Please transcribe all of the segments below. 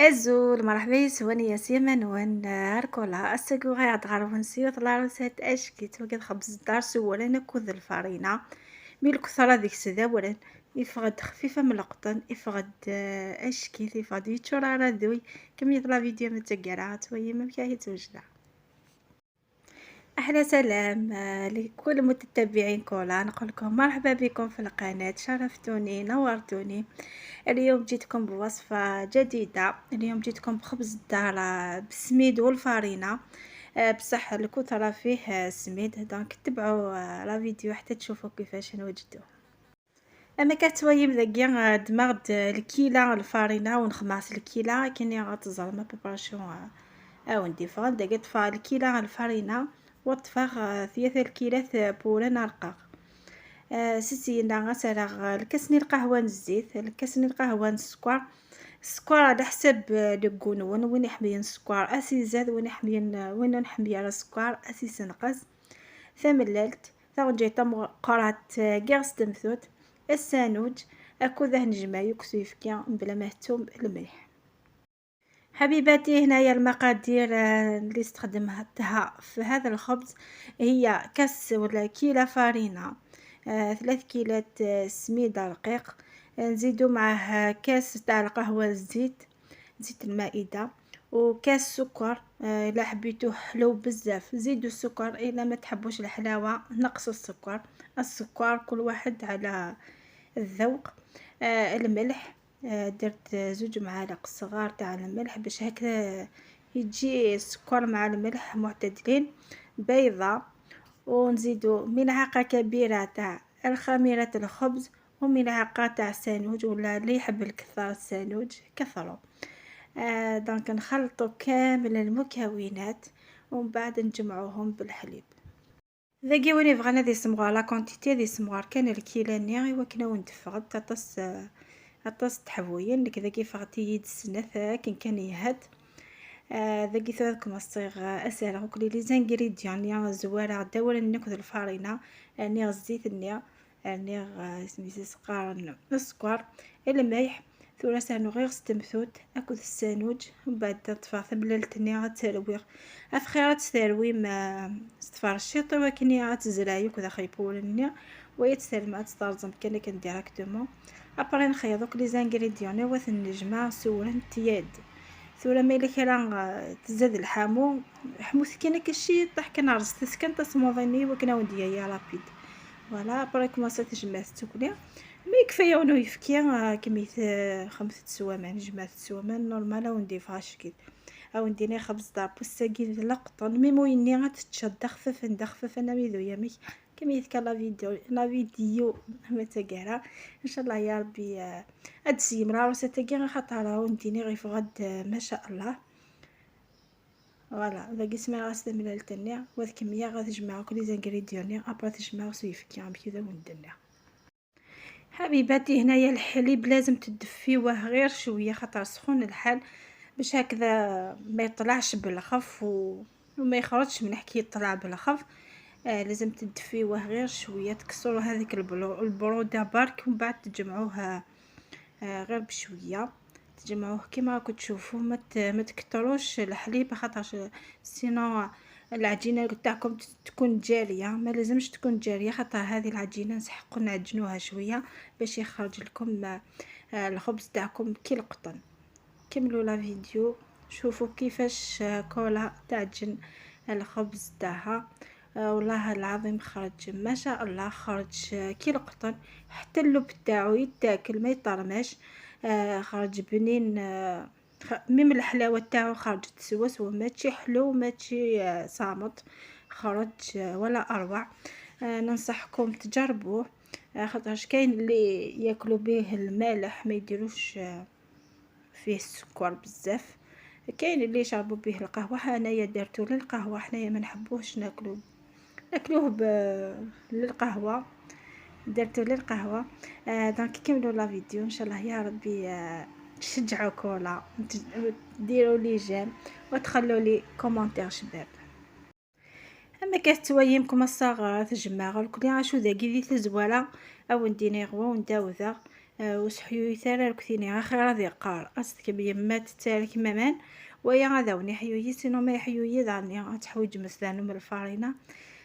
أزول مرحبا يسوان ياسيما نوان أركولا أساقو غير غار سيوط لاروسات أشكي توقد خبز الدار سوالنا كوذ الفارينة مي الكثرة ذيك سداورن يفغد خفيفة من القطن يفغد أشكي يفغد يتشورا ذوي كم يطلع فيديو متقرا توي مكاهي توجده. أحلى سلام لكل متتبعين كولا، نقول لكم مرحبا بكم في القناة، شرفتوني نورتوني. اليوم جيتكم بوصفة جديدة، اليوم جيتكم بخبز الدار بالسميد والفارينة، بصح الكثرة فيه السميد، donc تبعوا la vidéo حتى تشوفوا كيفاش نوجدوه. اما كتوايم ذاكي دماغ الكيلة الفارينة ونخماس الكيلة كيني غتزرم préparation او نديفا داك طفا الكيلة الفارينة وطفاغ ثلاثة الكيلات بوران رقاق. سيسينا غسالة الكاسني القهوة الزيت، الكاسني القهوة السكر، السكر على حساب le goût نون، وين يحمي السكر اسي زاد، وين يحمي وين نحمي على السكر اسي سنقص. ثملالت ثغنجي تم قرات كاع تمثوت السانوج اكو ذه نجمة يكسو يفكا بلا مهتوم الملح. حبيباتي هنايا المقادير اللي استخدمتها في هذا الخبز هي كاس ولا كيلة فارينة، 3 كيلات سميدة رقيق، نزيدو معاه كاس تاع القهوة الزيت، زيت المائدة، وكاس سكر. الا حبيتوه حلو بزاف زيدوا السكر، الا ما تحبوش الحلاوة نقصوا السكر، السكر كل واحد على الذوق. الملح، درت 2 معالق صغار تاع الملح باش هكذا يجي السكر مع الملح معتدلين. بيضة، ونزيدو ملعقة كبيرة تاع الخميرة الخبز وملعقة تاع سانوج، ولا اللي يحب الكثر السانوج كثروا. Donc نخلطو كامل المكونات ومن بعد نجمعوهم بالحليب. ذاكي وين يبغى ذي سمغار la quantité ذي سمغار كان الكيلاني إوا وين تفغد اطاس اطاس تحبوين كذا كيف غتي السنة كان كان يهد. ذاكي ثلاث الصيغ اسهل كل les ingrédients ني زوارة داور ناخذ الفارينة ني الزيت ني ني سميتو سقار السكر الملح ثورا سانو غير ستمثوت اكل السانوج. ومن بعد تطفى ثملالتني غترويغ افخيرات تروي ما ستفرشيط ولكن غتزرع كذا خيبولني وهي تسلم تطرزم كان كان directement après نخيط دوك les ingrédients وث النجمه سورن تياد ثورا ما الا كان تزاد الحامو حموث كان كشي طاح كان رزت كان تصموضيني وكنا ونديا يا rapide. voilà après commencer تجمع تاكلي mais كفايه ونو يفكي كميت 5 سوامان جمعت سوامان normal وندي فاش كي او نديني خبز دار بوساكي القطن mais مويني غتتشد خفف ندخفف انا ميدو يامي كما يذكر la vidéo متاكارا. ان شاء الله يا ربي ادسيم la recette تاكي خاطر ونديني غير غد ما شاء الله. voilà ذاك اسمها غاس تملالتني وذ كمية غتجمع كل les ingrédients après تجمع سويفكي كذا وندنا. حبيباتي هنايا الحليب لازم تدفيوه غير شويه خاطر سخون الحال باش هكذا ما يطلعش بالخف وما يخرجش من حكي يطلع بالخف. لازم تدفيوه غير شويه، تكسروا هذيك البروده برك ومن بعد تجمعوه غير بشويه، تجمعوه كيما راكم تشوفوا، ما تكتروش الحليب خاطر sinon العجينه تاعكم تكون جاريه. ما لازمش تكون جاريه خاطر هذه العجينه نسحقوا نعجنوها شويه باش يخرج لكم الخبز تاعكم كي القطن. كملوا la vidéo شوفوا كيفاش كولا تعجن الخبز تاعها. والله العظيم خرج ما شاء الله، خرج كي القطن، حتى اللب تاعو يتاكل ما يطرمش. خرج بنين، même الحلاوه تاعو خرجت سوا سوا، ماشي حلو ماشي صامت، خرج ولا اروع. ننصحكم تجربوه خاطرش كاين اللي ياكلوا به المالح ما يديروش فيه السكر بزاف، كاين اللي يشربوا به القهوه. انايا درتو للقهوه، حنايا ما نحبوش ناكلوه للقهوه، درتو للقهوه. Donc كملوا la vidéo ان شاء الله يا ربي تشجعوا كولا، ديروا les j'aime وتخلوا les commentaires شباب. اما كتوايمكم الصغار تجمع الكل عاشو ذاكي ذي تزوالا او نديني غوا ونداوذا. وسحيو ثرا ركثيني اخر هذه قار أصدك بيمات تارك مامان ويا غادا وني حيوي سينو ما يحيوي داني تحويج مثلا من الفارينة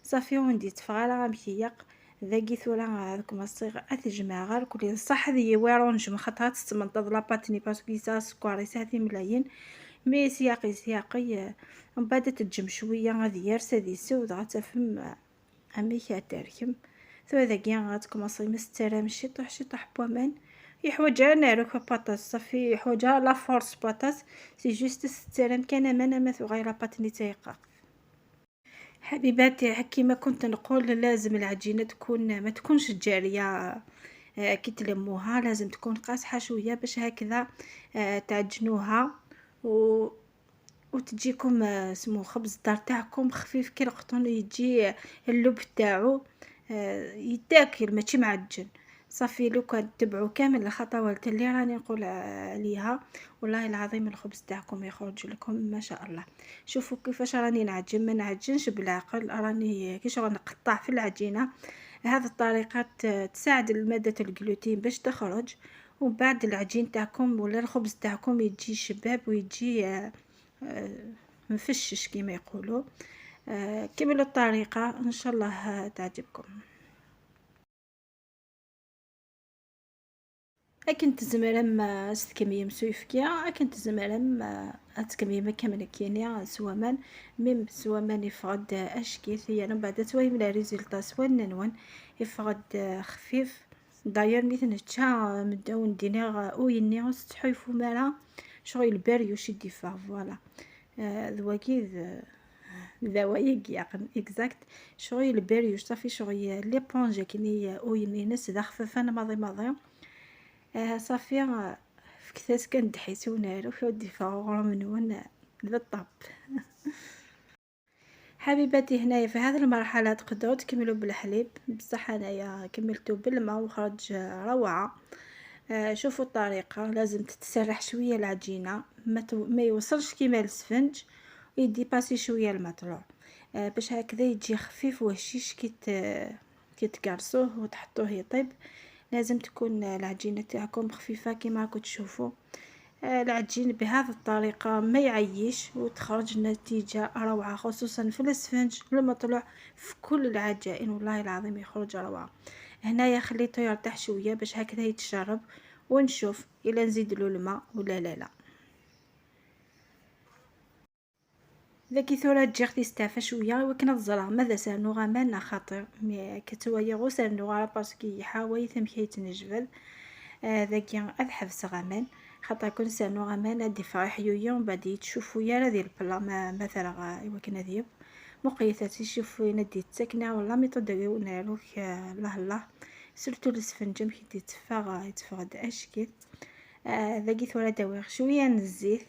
صافي وندي تفغالا غامكيق ذاكي ثورا هذوك الصيغ أتجمع غير كل صح ذي ويرونج مخطات تمنطض لاباتني باسكو يسا سكر يسا ملايين مي سياقي سياقي من بعد تجم شوية غادي يرس هذه سود غتفهم أميك تاركم ثوا ذاكي غتكومونسي مسترا شطح شطح بوامان يحوج ناروك باطاس صافي يحوج لا فورس باطاس سي جوست سترام كان مانا ما ثغي لاباتني تايقا. حبيباتي كيما كنت نقول لازم العجينة تكون ما تكونش جارية كي تلموها لازم تكون قاصحة شوية باش هكذا تعجنوها وتجيكم سمو خبز الدار تاعكم خفيف كي القطن، يجي اللب تاعو يتاكل ماشي معجن. صافي لو كان تبعوا كامل الخطوات اللي راني نقول عليها والله العظيم الخبز تاعكم يخرج لكم ما شاء الله. شوفوا كيفاش راني نعجن، ما نعجنش بالعقل، راني كي شغل نقطع في العجينة. هذه الطريقة تساعد مادة الجلوتين باش تخرج، ومن بعد العجين تاعكم ولا الخبز تاعكم يجي شباب ويجي مفشش كما يقولوا. كملوا الطريقة ان شاء الله تعجبكم. اكن تزمرم ستكميم سويفكيا اكن تزمرم اتكميم كامل كينيا سوامان ميم سوامان يفقد اشكيث يعني بعد توي من ريزولتا سوان نون يفقد خفيف داير ميث نتشا مداون دينيغ او يني وستحيفو مالا شغل البريوش ديفا فوالا ذواكي ذوايق يقن اكزاكت شغل البريوش صافي شغل ليبونج كيني او يني ناس ذا خفافان ماضي ماضي صافي فكثات كندحيت ونارو ودي فاغور منون للطب. حبيباتي هنايا في هذه المرحلة تقدروا تكملوا بالحليب، بصح انايا كملته بالماء وخرج روعه. شوفوا الطريقة، لازم تتسرح شوية العجينة، ما يوصلش كيما السفنج ويدي باسي شوية المطلوع باش هكذا يجي خفيف وهشيش كي تقرصوه وتحطوه يطيب. لازم تكون العجينة تاعكم خفيفة كما راكم تشوفوا. العجين بهذه الطريقة ما يعيش وتخرج النتيجة روعه، خصوصا في الاسفنج المطلوع في كل العجائن والله العظيم يخرج روعه. هنايا خليته يرتاح شوية باش هكذا يتشرب ونشوف الا نزيد له الماء ولا لا. لا ذاكي ثورة تجي اختي استعفى شوية وكنا الزرع ماذا سانو غامان خاطر مي كتوايا غو سانو غا باسكو يحاول ثم يتنجبل ذاكي اذحف غامان خاطر كون سانو غامان ادي فرح يويا ومن بعد تشوفوا يا راه ديال البلا ما مثلا ايوا كنا ذيب مقيتات يشوفوا ندي تسكنه ولا ميطود ناروك الله الله سورتو الاسفنجم كي يتفاغ يتفقد اشكيت. ذاكي ثورة داويغ شوية من الزيت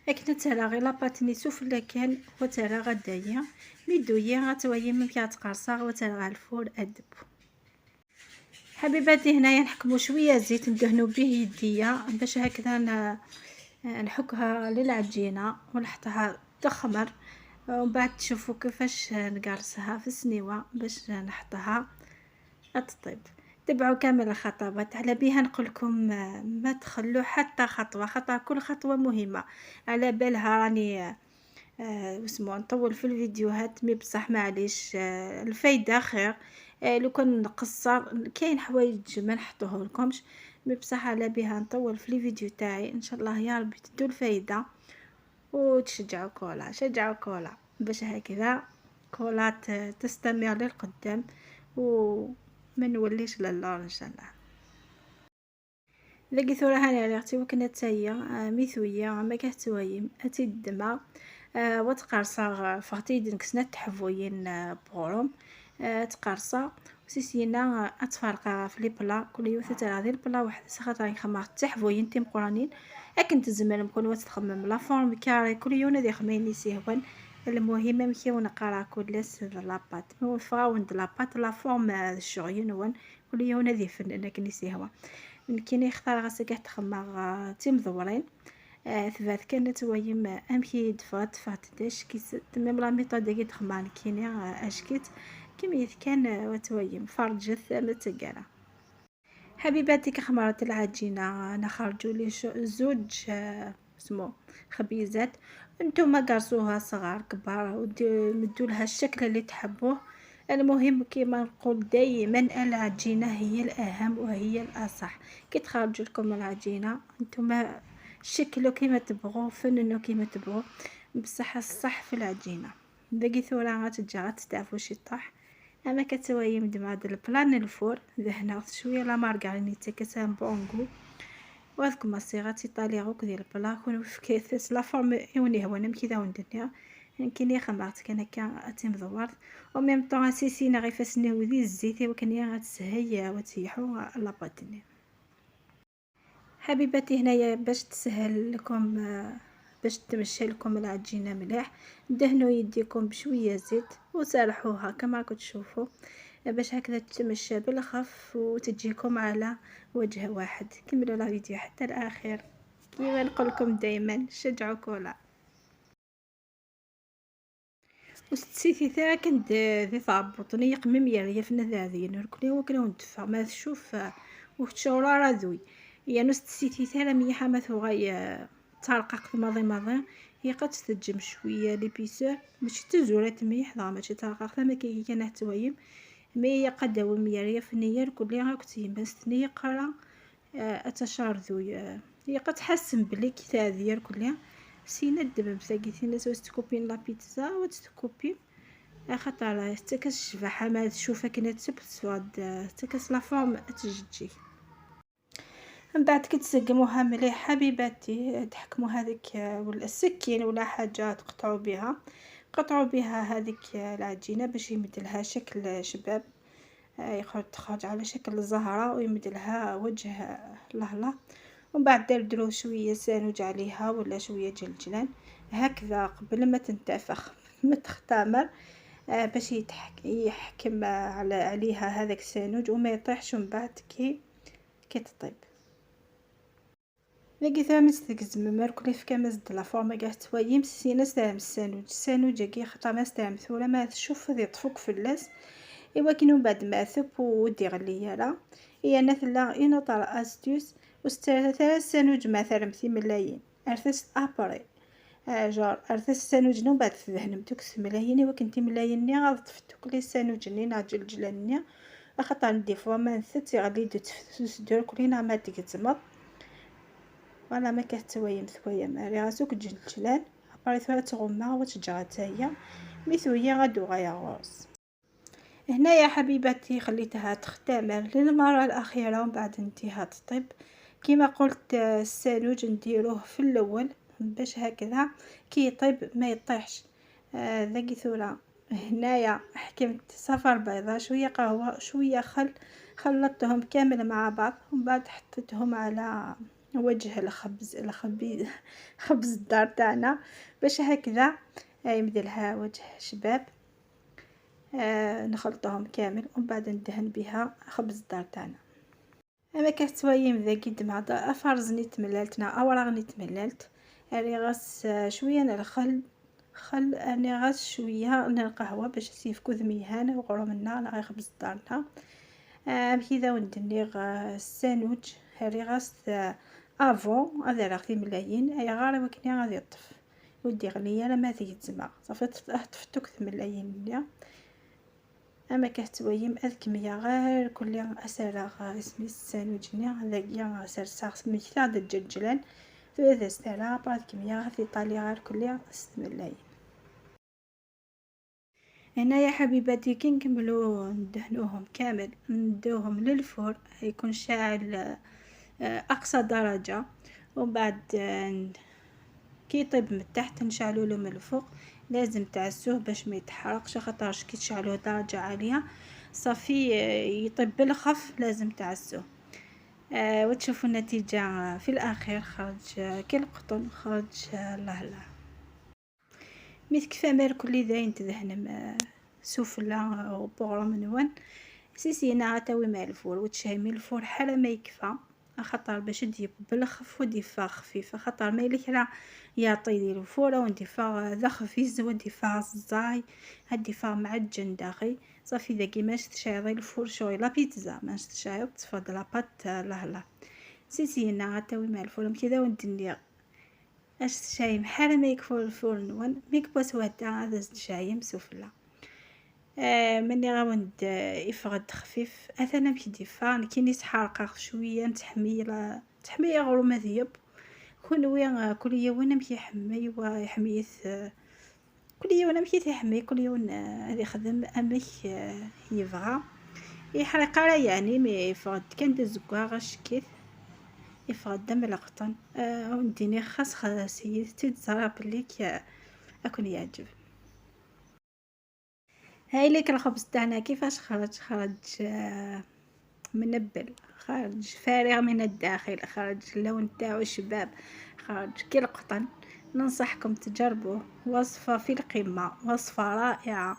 اكنا ترى غير لاباتني سفلى كان وترى غدايا ميدويا غتوايا من كتقرصا وترى على الفور ادب. حبيباتي هنايا نحكمو شوية زيت ندهنو به يديا باش هكذا نحكها للعجينه ونحطها تخمر، ومن بعد تشوفوا كيفاش نقرصها في السنيوه باش نحطها تطيب. تبعوا كامل الخطوات، على بها نقولكم ما تخلوا حتى خطوة، خطوة كل خطوة مهمة. على بالها راني واسمو نطول في الفيديوهات mais بصح معليش الفايدة خير. لو كان نقصر كاين حوايج ما نحطوه لكمش mais بصح على بها نطول في les vidéos تاعي. ان شاء الله يا ربي تدوا الفايدة وتشجعوا كولا، شجعوا كولا باش هكذا كولا تستمر للقدام و ما نوليش للور ان شاء الله. ذاكي ثورة هاني على اختي وكنا تايا ميثوية ما كهتوايم اتي الدما وتقرصا فغتي دنكسنا تحفوين بغروم تقرصا وسيسينا اتفرقا في لي بلا كل يوم ترى غير بلا واحد خاطر خمار تحفوين تيم قرانين اكن تزمر مكون وتخمم لا فورم كاري كل يوم هذه خميني سيهون. المهم مكي ونقرا كلس لاباط موفا لاباط لا فورم الشغيون ون كل يوم هذه فن كنيسي هوا يمكن يختار غاسك تخمر تيمضورين ثبات كانت ويم امكي دفات فات داش كي تمام لا ميطود كي تخمر كيني اشكيت كميت كان وتويم فرجت متقرا. حبيباتي كخمرت العجينة انا خرجوا لي زوج اسمو خبيزات. نتوما قرصوها صغار كبار ومدوا لها الشكل اللي تحبوه. المهم كما نقول دائما العجينة هي الاهم وهي الاصح. كي تخرج لكم العجينة نتوما شكلوا كيما تبغوا، فننوا كيما تبغوا، بصح الصح في العجينة. داكي ثورة غتجي غتستعفوا شي طاح. اما كتوايم مع هاد ال plat ال four دهنا شوية la margarine تاكا un bon goût. وهذوك ماسي غتيطالي غوك ديال ال plat كون فكيت la forme يوني هو انا كي داون دنيا كاين خمرت كان هكا تيمضورت و même temps سيسينا غير فاسني ودي الزيت وكان غتسهي وتيحو la pâte ني. حبيباتي هنايا باش تسهل لكم، باش تمشي لكم العجينة مليح، دهنوا يديكم بشوية زيت وسرحوها كما راكم تشوفوا باش هكذا تمشى بالخف وتجيكم على وجه واحد. كملوا la vidéo حتى الاخير. كيما نقول لكم دائما شجعوا كولا. وستسيتي تا كنت ذي ثعبطني يقمم يا فنا ذا ركني وكنا وندفع ما تشوف وتشورا رادوي يا نوس تسيتي تا ميحة ما ثوغاي ترقق ماضي ماضي هي قد تتجم شوية l'épaisseur ماشي تزورات ميح ضا ماشي ترقق ما كي كان توايم mais قد وميا فنيا كل غا كنت بس قرا اتشاردوي هي قد تحسن بلي كي تاذير كلها سينا دبب ثاقي سوا تكوبين la pizza وتكوبي خاطر تكاس الشباحة ما تشوفها كي تسب تكاس la forme تجي. من بعد كي تسقموها مليح حبيباتي تحكموا هذيك ولا السكين ولا حاجة تقطعوا بها، قطعوا بها هذيك العجينة باش يمد لها شكل شباب، يخرج تخرج على شكل الزهرة ويمد لها وجه الله. ومن بعد ديروا شوية سانوج عليها ولا شوية جلجلان هكذا قبل ما تنتفخ ما تختمر، باش يحكم عليها هذاك السانوج وما يطيحش من بعد كي تطيب. ذاكي ثامس تكزم كلي في كامز د la forme كاع توايم سينا ستعمل السانوج. السانوج كي خطا ما استعمل ولا ما تشوف ذي طفوك فلاس. ايوا كي من بعد ما ثب ودي غليا لا هي نثلا une autre astuce وستثلاث السانوج مثلا ملايين ارثس après جار ارثس السانوج نو بعد تذهنم توك ملايين. ايوا كنتي ملايين غاد تفتوك لي السانوج ني ناجل جلاني خاطر des fois ما نثت غادي تفسس دور كلينا ما تكتمط voilà ما كتوايم ثوايم ري غاسوك جلجلان après ثوا تغمى وتجرى تاهي mais ثويا غادو غايا غوص. هنايا حبيباتي خليتها تختمر للمرة الاخيرة ومن بعد انتهاء تطيب. كما قلت السانوج نديروه في الاول باش هكذا كي يطيب ما يطيحش. ذاكي ثورة هنايا حكمت صفر بيضة شوية قهوة شوية خل، خلطتهم كامل مع بعض ومن بعد حطيتهم على وجه الخبز خبز الدار تاعنا باش هكذا يمدلها وجه شباب. نخلطهم كامل ومن بعد ندهن بها خبز الدار تاعنا. اما كتوايم ذاكي مع افرزني تملالتنا اوراغني تملالت راني غاس شوية الخل خل اني غاس شوية من القهوة باش تيفكو ذميهان وغرو منا غير خبز دارنا. كذا وندني السانوج هاري غاس avant هذا راه ملايين اي غار وكني غادي يطف ودي غليا ما تيتزما صافي طفتوك ملايين. اما كتوايم اذكمية غير كل اسرا اسمي السانوجني هذاك سرساغ سميتها الجلجلان ثلاثة ستالا بعد كمية غادي طالي غير كل ملايين. هنا يا حبيباتي كي نكملو ندهنوهم كامل ندوهم لل four يكون شاعل اقصى درجه، ومن بعد كي يطيب من تحت نشعلو له من الفوق. لازم تعسوه باش ما يتحرقش خاطرش كي تشعلوه درجه عالية صافي يطيب بالخف، لازم تعسوه. وتشوفوا النتيجة في الاخير خرج كي القطن خرج الله الله. ميت كفا مال كل ذاين تذهنم سفلى وبغرو من وين سيسينا تاوي مع ال four وتشهي من ال four حاله ما يكفى. خاطر باش تجيب بالخف وديفا خفيفة، خاطر ما يلي يعطي الفورة ونديفا ذا خفيز ونديفا زاي هاديفا معجن داخل صافي. ذا كيماش تشايضي ال four شوي la pizza ماش تشايض تفضل la pâte لا لا سيسينا غتاوي مع ال four كذا وندنيا اش تشايم حالة ما يكفو ال four نون ميكبوس وهدا هذا تشايم سفلى. مني غاوند يفغد خفيف اثنا مكديفا كيني سحارقه شوية نتحمي لا تحمي غرو ما ذيب كل كل يوم مكي يحمي ويحميث كل يوم مكي تحمي كل يوم يخدم امك يبغى يحرق راه يعني mais يفغد كان دزكوا غاش كيف يفغد دم القطن. ونديني خاص خاص تيتزرا بليك اكون يعجب. هاي ليك الخبز تاعنا كيفاش خرج، خرج منبل، خرج فارغ من الداخل، خرج اللون تاعو شباب، خرج كي القطن. ننصحكم تجربوه، وصفة في القمة، وصفة رائعة،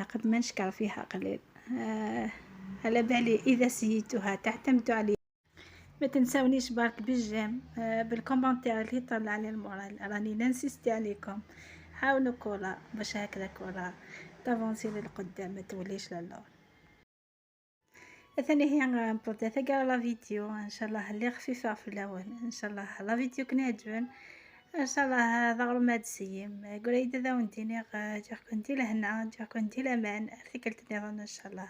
قد ما نشكر فيها قليل. على بالي إذا سيتوها تعتمدوا عليه. ما تنساونيش برك بال j'aime، بال commentaire اللي طلع لي ال moral، راني ن insister عليكم. حاولوا كولا باش هكذا كولا ت avancer للقدام ما توليش للور. ثاني هي نبورتا ثقا la vidéo ان شاء الله اللي خفيفة في الاول، ان شاء الله la vidéo كن يعجبن، ان شاء الله هذا غير ما تسيم قريدة ذا وانتيني جا كنتي لهنا جا كنتي لامان ثقلتني ان شاء الله.